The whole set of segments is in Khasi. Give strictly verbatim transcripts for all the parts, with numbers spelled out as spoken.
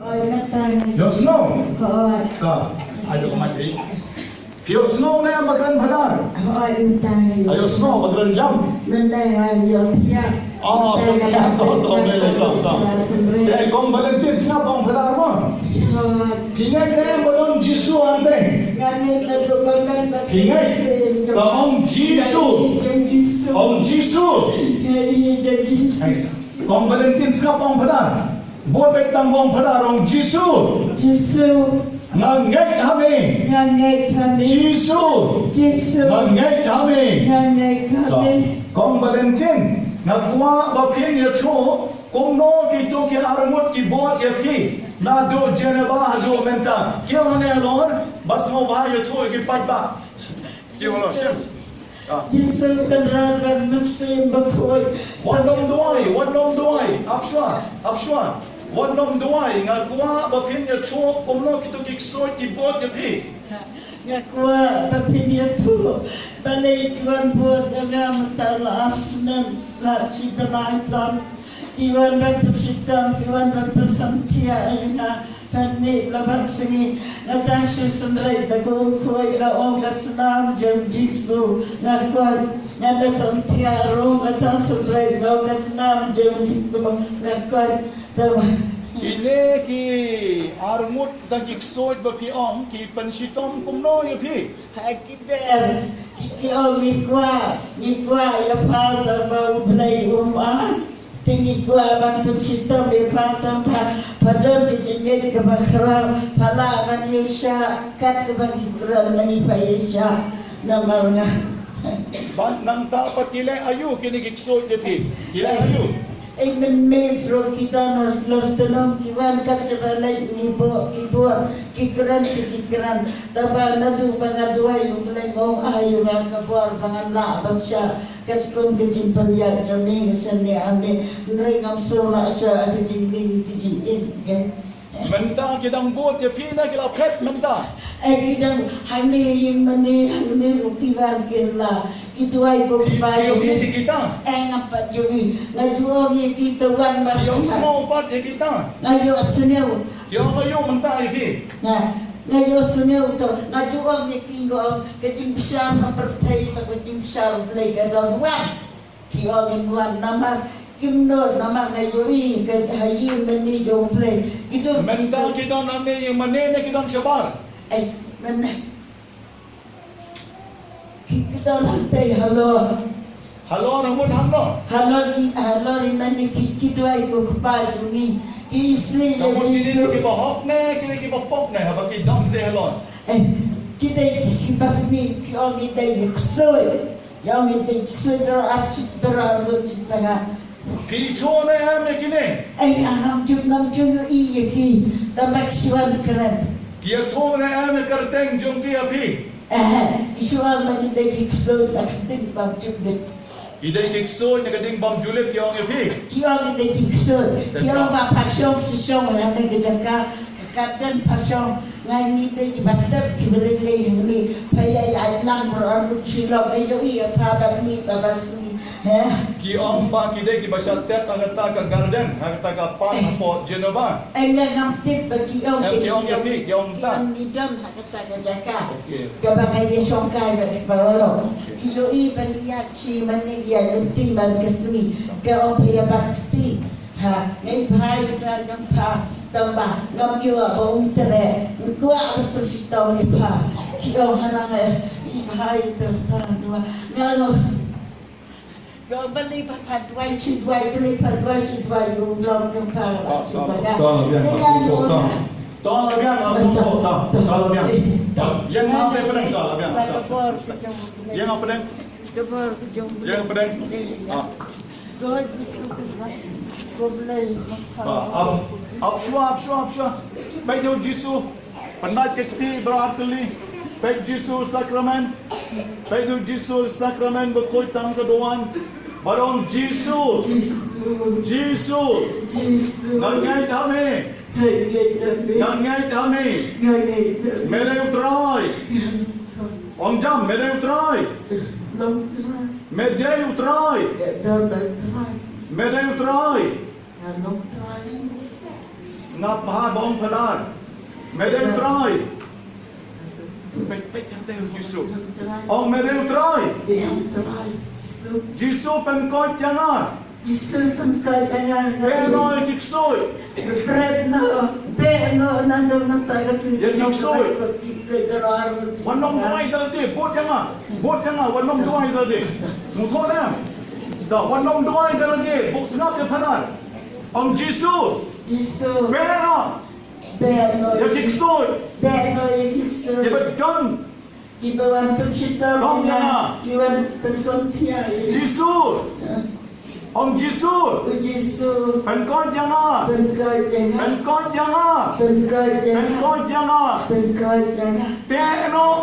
Ïohsngew? Ka. Ayo mati. Ïohsngew ne ba kren Phadar? Ïohsngew ba kren jam? Ah, to, to, to, to. Eh, Kong Valentine, sngap ong Phadar mo. Ki ngeit ne ba don Jisu hangtei? Ki ngeit? Ka ong Jisu. Ong Jisu. Kong Valentine, sngap ong Phadar. Bud beit tang ba ong Phadar, ong Jisu. Jisu. Nga ngeit ha me. Nga ngeit ha me. Jisu. Jisu. Nga ngeit ha me. Nga ngeit ha me. Kong Valentine, nga kwah ba phin ïathuh kumno kito ki arngut ki bud ïa phi naduh Geneva haduh mynta. Kiew hangne halor, ba sngewbha ïathuh ïa ki paidbah. Jisu Kynrad bad Mynsiem Bakhuid. Wat nym duwai, wat nym duwai. Ap shuwa, ap shuwa. Wat nym duwai. Nga kwah ba phin ïathuh kumno kito ki ksuid ki bud ïa phi. Nga kwah ba phin ïathuh balei ki wan bud ïa nga mynta la ar snem, la shi bnai tam. Ki wan ban pynshitom, ki wan ban pynsamthiah ïa nga. Pynmih la ban sngi, nga dang shu sngewrit da ka umkhuid, ka ong ka snam jong Jisu, nga kwah. Nga da samthiah ruh, nga dang sngewrit, ka ong ka snam jong Jisu, nga kwah. Te kine ki arngut da ki ksuid ba phi ong ki pynshitom kumno ïa phi? Ha ki ber, ki, ki ong ngi kwah, ngi kwah ïa pha, tang ba U Blei um ai. Te ngi kwah ban pynshitom ïa pha, tang ba pha don ki jingngeit kaba khraw, pha lah ban ïoh shah kat kaba ngi kren, ngi pha ïoh shah namar nga. Bad nangta pat ki leh aïu kine ki ksuid ïa phi? Ki leh aïu? Ei, mynmiet ruh kita nos, nos tnum ki wan kat shaba leit ngi bud, ki bud, ki kren shi ki kren. Tang ba naduh ba nga duwai U Blei u ai ïa nga ka bor ba ngan lah ban shah katkum ka jingpynïaid jong me, nga shaniah ha me. Hynrei ngam sngewlah shah ka jingim, ka jingim, ka. Mynta ki dang bud ïa phi ne ki la phet mynta? Ei, ki dang hangne ïing mane, hangne ruh ki wan ki la. Ki duwai ko ki ba jong ngi. Ki ïohi ïa kita? Ei, ngam pat ïohi. Nga ju ong ïa ki to wan ma. Ki ïohsngew pat ïa kita? Nga ïohsngew. Ki ong aïu mynta ïa phi? Nga, nga ïohsngew to. Nga ju ong ïa ki, nga ong ka jingbishar ha pyrthei bad ka jingbishar U Blei ka don wan. Ki ong ngin wan namar kim nud, namar nga ïohi ka ha ïing mane jong U Blei. Ki don. Mynta ki don hangne ïing mane ne ki don shabar? Ei, mynta ki, ki don hangtei halor. Halor, mut halor. Halor i, halor i mane ki, ki duwai ko kpa jong ngi. Ki isih. Ka mut kine ki bahok ne, kine ki bapok ne, haba ki don te halor. Ei, ki dei ki, ki basni, ki ong ki dei ki ksuid. Ïa ngi dei ki ksuid baroh arshit, baroh arngut shi tnga. Ki ïathuh ne em ïa kine? Ei, ngam ju, ngam ju ïohi ïa ki. Tang ba ki shu wan kren. Ki ïathuh ne em ïa ka kyrteng jong ki ïa phi? Eh, ki shu wan ba ki dei ki ksuid, ka kyrteng bym ju dei. Ki dei ki ksuid ne ka dei bym ju lip ki ong ïa phi? Ki ong ki dei ki ksuid. Ki ong ba pha shong shi shong ha kane ka jaka, ka kyrteng pha shong. Nga ngi dei kiba tep kiba lei lei hangne. Pha ïa ïaid lang baroh arngut shi lok, ïohi ïa pha bad ngi ba basni. He? Ki ong ba ki dei kiba shah tep ha kata ka garden, ha kata ka park hapoh Geneva. Ei, nga ngam tip ba ki ong. Em, ki ong ïa phi, ki ong ta. Ki ong ngi don ha kata ka jaka. Okay. Kaba nga ïa shongkai bad ki paralok. Okay. Ki ïohi ba ngi ïaid shi mane, ïaid lynti man ka sngi. Ka ong pha ïa bat kti. Ha, ngi phai ïa ka jong pha, tang ba ngam ïoh ba ong treh, ngi kwah ba pynshitom ïa pha. Ki ong hana ngi phai ïa ka tang dua. Nga ong, nga ong balei ba pha duwai shi duwai, balei pha duwai shi duwai, ong long jong pha shi duwai. Tang biang, tang. Tang biang, tang. Tang biang. Ïa nga te pdeng, tang biang. Ïa nga pdeng. Ïa nga pdeng. Ah. Ap, ap shuwa, ap shuwa, ap shuwa. Peit ïa u Jisu. Pynbeit ka kti baroh artylli. Peit Jisu sakramen. Peit ïa u Jisu sakramen bakhuid tam ka duwan. Ba ong Jisu. Jisu. Jisu. Nga ngeit ha me. Nga ngeit ha me. Nga ngeit ha me. Me dei u Trai. Ong jam, me dei u Trai. Long Trai. Me dei u Trai. Dei, dei Trai. Me dei u Trai. Long Trai. Sngap bha ba ong Phadar. Me dei u Trai. Peit, peit hangtei u Jisu. Ong me dei u Trai. Jisu pynkoit ïa nga. Jisu pynkoit ïa nga. Beh noh ïa ki ksuid. Beh noh, beh noh, nangno nangta ka ksuid. Ïa ki ksuid. Wan ong duwai da lade, bud ïa nga. Bud ïa nga, wan ong duwai da lade. Sngewthuh ne? Da, wan ong duwai da lade, bud sngap ïa Phadar. Ong Jisu. Jisu. Beh noh. Beh noh. Ïa ki ksuid. Beh noh ïa ki ksuid. Kiba don. Kiba wan pynshitom ïa nga. Ki wan pynshong thiah ïa nga. Jisu. Ong Jisu. U Jisu. Pynkoit ïa nga. Pynkoit ïa nga. Pynkoit ïa nga. Pynkoit ïa nga. Pynkoit ïa nga. Pynkoit ïa nga. Teh noh.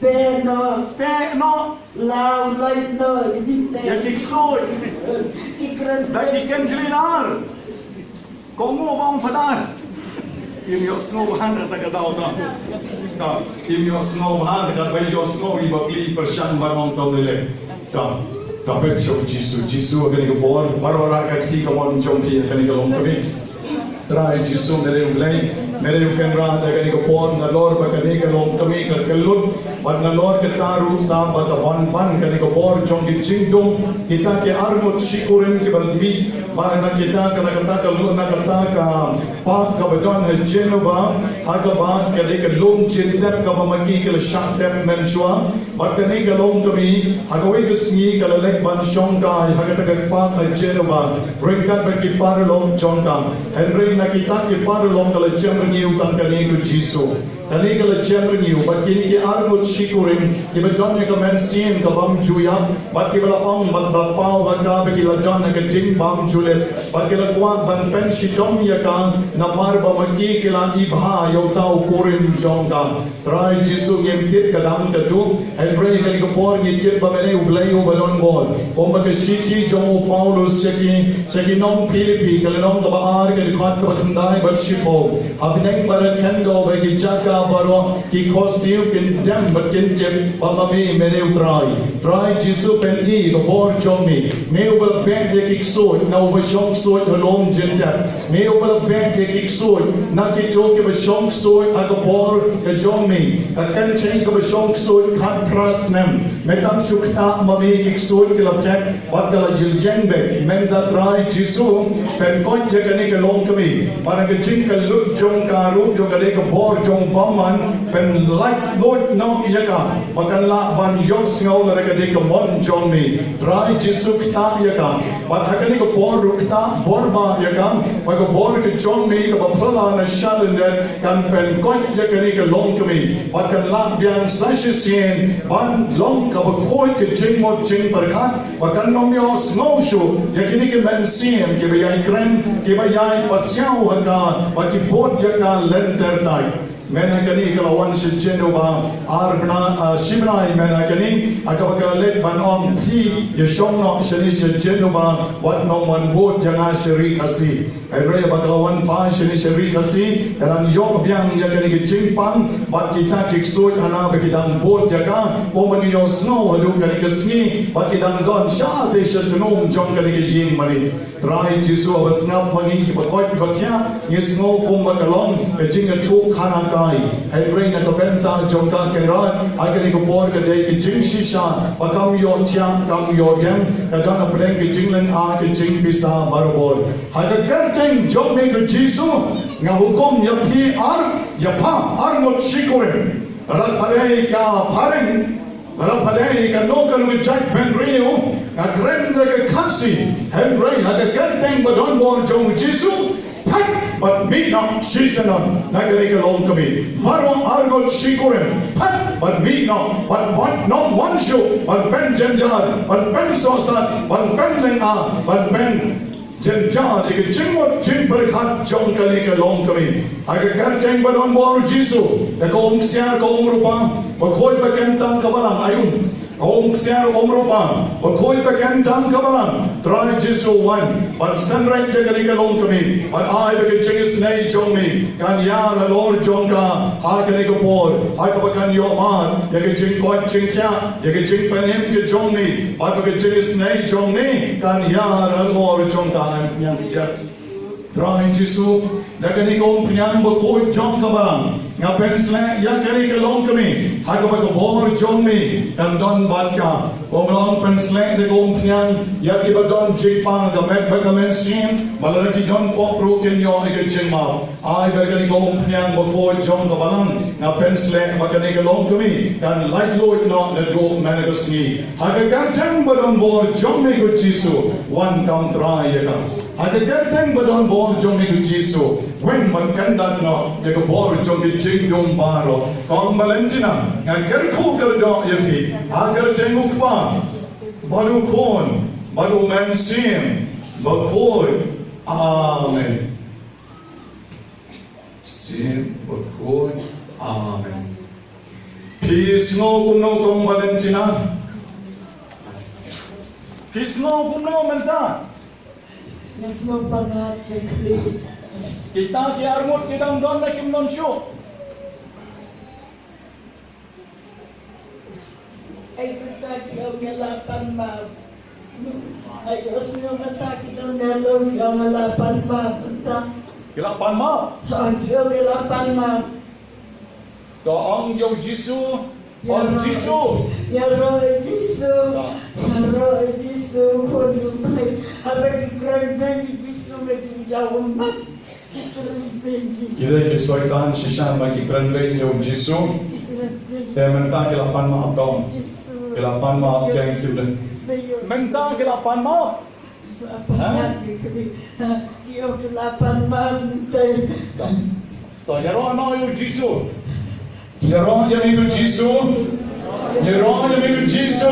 Teh noh. Teh noh. Law lait noh ïa ki jingteh. Ïa ki ksuid. Ki kren. Da ki ken jlinar. Ko mo ba ong Phadar. Im ïohsngew bha kata ka daw ta. Ta, im ïohsngew bha kata ba ïohsngew i bapli pyrshang ba ong tau lele. Ta, ta peit sha u Jisu, Jisu ha kane ka por, baroh rah ka kti kamon jong phi ha kane ka longkmie. Trai Jisu, me dei u Blei, me dei u Kynrad ha kane ka por, nalor ba kane ka longkmie ka kyllut, bad nalor kata ruh sa ba ka ban ban kane ka por jong ki jingdum, kita ki arngut shikurim kiba mih, bad na kita ka, na kata ka lut, na kata ka park kaba don ha Genova, ha kaba ka dei ka lum jingtep kaba ma ki ki la shah tep mynshuwa. Bad kane ka longkmie, ha kawei ka sngi ka la leit ban shongkai ha kata ka park ha Genova ryngkat bad ki paralok jong ka. Hynrei na kita ki paralok ka la jem renew tang kane ka Jisu. Kane ka la jem renew bad kine ki arngut shikurim kiba don ïa ka mynsiem ka bym ju ïap bad kiba la ong bad ba paw ha ka ba ki la don ha ka jingbymjulip bad ki la kwah ban pynshitom ïa ka namar ba ma ki ki la ibha ïa uta u kurim jong ka. Trai Jisu, ngim tip ka dang ka duk, hynrei ha kane ka por ngi tip ba me dei U Blei uba don bor. Kumba ka shithi jong u Paulus sha ki, sha ki nong Philippi, ka lynnong kaba ar, ka dkhot kaba khyndai bad shiphew. Ha bneng baroh khyndiat bad ki jaka baroh, ki khohsiew kin dem bad kin tip ba ma me me dei U Trai. Trai Jisu, pyni ka bor jong me. Me uba la beh ïa ki ksuid na uba shong ksuid ha lum jingtep. Me uba la beh ïa ki ksuid na kito kiba shong ksuid ha ka bor ka jong me. Ka kynthei kaba shong ksuid khatphra snem. Me tang shu ktah ma me ki ksuid ki la beh bad ka la ïeng beit. Mynta Trai Jisu, pynkoit ïa kane ka longkmie. Bad ka jingkyllut jong ka ruh ïoh ka dei ka bor jong u bymman, pynlait lut noh ïa ka. Ba kan lah ban ïohsngew lada ka dei ka mon jong me. Trai Jisu, ktah ïa ka. Bad ha kane ka por ruh ktah bor bah ïa ka. Ba ka bor ka jong me kaba phylla na shalyndet kan pynkoit ïa kane ka longkmie. Bad kan lah biang sa shisien ban long kaba khuid ka jingmut jingpyrkhat. Ba kan ym ïohsngew shuh ïa kine ki mynsiem kiba ïai kren, kiba ïai pasiaw ha ka, ba ki bud ïa ka lynter thait. Mynta kane ka la wan sha Genova, ar bnai, ah, shi bnai mynta kane, ha kaba ka la leit ban ong phi ïa shong noh shane sha Genova, wat nang wan bud ïa nga sha ri Khasi. Hynrei ba ka la wan phai shane sha ri Khasi, ka dang ïoh biang ïa kane ka jingpang, bad kita ki ksuid hana ba ki dang bud ïa ka, kumba ngi ïohsngew haduh kane ka sngi, ba ki dang don shatei sha tnum jong kane ka ïing mane. Trai Jisu, haba sngap ma ngi kiba koit kiba khiah, ngi sngew kumba ka long ka jingïathuhkhana kai. Hynrei na ka bynta jong ka Kynrad, ha kane ka por ka dei ka jingshisha ba kam ïohthiah kam ïohdem, ka don hapdeng ka jinglynga ka jingpisa barabor. Ha ka kyrteng jong me ko Jisu, nga hukum ïa phi ar, ïa pha arngut shikurim. Lada phi dei ka phareng, lada phi dei kano kano ka jaitbynriew, nga kren da ka Khasi, hynrei ha ka kyrteng ba don bor jong u Jisu, phet bad mih noh shisyndon na kane ka longkmie. Baroh arngut shikurim, phet bad mih noh, bad wat nang wan shuh ban pynjynjar, ban pynsohsat, ban pynlynga, ban pyn jynjar ïa ka jingmut jingpyrkhat jong kane ka longkmie. Ha ka kyrteng ba don bor u Jisu, da ka umksiar ka umrupa, ba khuid ba ken tam ka balang, ai um. Ka umksiar umrupa, ba khuid ba ken tam ka balang, Trai Jisu wan, ban synreit ïa kane ka longkmie, ban ai ba ka jingisynei jong me kan ïar halor jong ka ha kane ka por, ha kaba kan ïoh mad ïa ka jingkoit jingkhiah, ïa ka jingpynim ka jong me, bad ba ka jingisynei jong me kan ïar halor jong ka. Ngan ïa Trai Jisu, da kane ka umphniang bakhuid jong ka balang, nga pynsleh ïa kane ka longkmie ha kaba ka bor jong me kan don bad ka. Kum long pynsleh da ka umphniang ïa kiba don jingpang ha ka met bad ka mynsiem, ba lada ki don pop ruh kin ïoh ïa ka jingmap. Ai ba kane ka umphniang bakhuid jong ka balang, nga pynsleh ba kane ka longkmie kan laitluid noh naduh mynne ka sngi. Ha ka kyrteng ba don bor jong me ko Jisu, wan kam trai ïa ka. Ha ka kyrteng ba don bor jong me ko Jisu, wan ban kyndat noh ïa ka bor jong ki jingdum baroh. Kong Valentina, nga kyrkhu kyrdoh ïa phi ha ka kyrteng u Kpa bad u Khun bad u Mynsiem Bakhuid. Amen. Mynsiem Bakhuid. Amen. Phi sngew kumno Kong Valentina? Phi sngew kumno mynta? Nga sngew palat bha. Kita ki arngut ki dang don ne kim don shuh? Ai mynta ki ong nga la pan map. Ai ki ong mynta ki ong nga la pan map mynta. Ki la pan map? Ai ki ong nga la pan map. To ong ïa u Jisu. Ong Jisu. Ïaroh Jisu. Ïaroh Jisu. Khun jong phi. Haba ki kren beiñ Jisu, me jingjaw ummat. Ki dei ki soitan shisha ba ki kren beiñ ïa u Jisu. Te mynta ki la pan map dong. Ki la pan map, kiang kim dei. Mynta ki la pan map. Ha? Ki ong ki la pan map mynta. To ïaroh noh ïa u Jisu. Ïaroh ïa me u Jisu. Ïaroh ïa me u Jisu.